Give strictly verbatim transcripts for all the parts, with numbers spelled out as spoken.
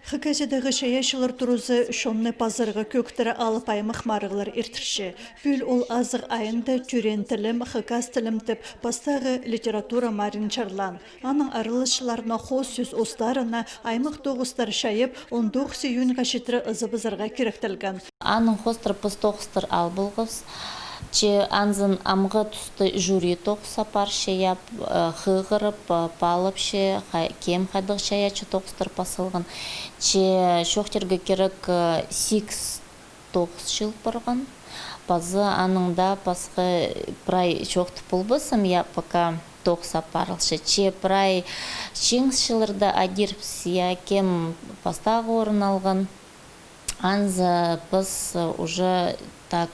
Хакасиядағы чайаачылар туразы чонны пазарға кӧӧктіре алып аймах марығлар иртірче. Пӱӱл ол азығ айында «Тӧреен тілім, хакас тілім» тіп пастағы литература марығ чарлаан. Аның араласчыларына хоос сӧс устарына аймах тоғыстар чайып, он тоғыс июньға читіре ызыбызарға киректелген. Аның хоостыра піс тоғыстар ал полғабыс. Че анзын амғы туста жюри тоғыс апарча, я, э, хығырып, э, паалапча, ха-, кем хайдағ чайаачы тоғыстар пас салған. Че чоохтирға кирек, э, сигіс тоғыс чыыл парған. Паза аның даа пасха прай чоохтап полбассым, я, пока тоғыс апарылча. Че прай чиңісчілерні адирбыс, я, кем пастағы орын алған. Анзы піс, э, уже так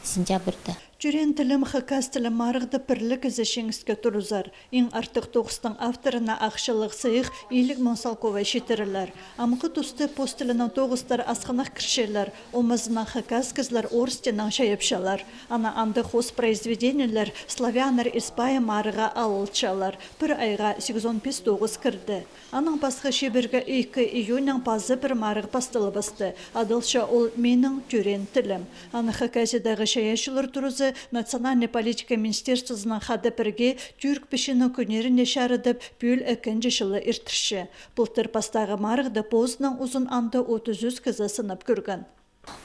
сентябрьда. «Тӧреен тілім, хакас тілім» марығда пір ле кізі чиңіске турызар. Иң артых тоғыстың авторына ахчалығ сыйых илиг муң салковай читірілер. Амғы туста пос тілінең тоғыстар асхынах кірчелер, омазынаң хакас кізілер орыс тілінең чайапчалар. Ана андағ хоос произведениелер «Славяннар ис Пайы» марығға алылчалар. Пір айға сигізон пис тоғыс кірді. Анаң пасха чибіргі ікі июньнаң паза пір марығ пасталыбысты. Адалча ол «Минің тӧреен тілім». Аны Хакасиядағы чайаачылар туразы Национальнай политика министерствозынаң хада пірге Тӱрк пічінің кӱннеріне чарыдып, пӱӱл ікінҷі чылы иртірче. Пылтыр пастағы марығда позынаң узун анда отыс ӱс кізі сынап кӧрген.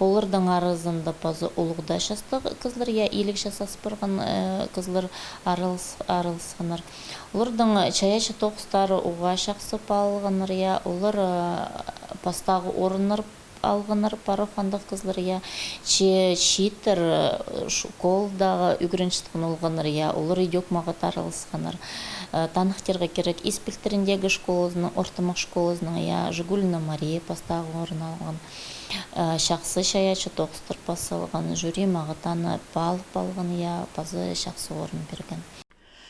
Оларның аразында паза улуғ даа частығ кізілер, я, илиг час ас парған, э, кізілер аралас-, араласханнар. Оларның чайаачы тоғыстары уғаа чахсы пааланғаннар, я, олар, э, пастағы орыннар алғаннар, парох андағ кізілер, я. Че чииттер, э, школадағы ӱгренчеткен олғаннар, я, олар идӧк мағат араласханнар. Э, таныхтирға кирек, Ис пилтіріндегі школазының, ортымах школазының, я, Жигулина Мария пастағы орын алған. Э, чахсы чайаачы тоғыстар пас салған, жюри мағат аны паалап алған, я, паза чахсы орын пирген.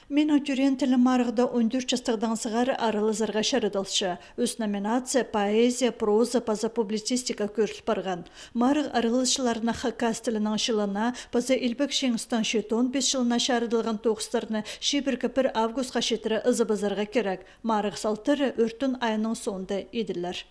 «Минің тӧреен тілім» марығда он тӧрт частығдаң сығара аралазарға чарадылча. Ӱс номинация: поэзия, проза паза публицистика кӧріл парған. Марығ араласчыларына хакас тілінің чылына паза Илбек Чиңістің читон пис чылына чарыдылған тоғыстарны чибіргі пір августха читіре ызыбызарға кирек. Марығ салтары ӱртӱн айның соонда иділер.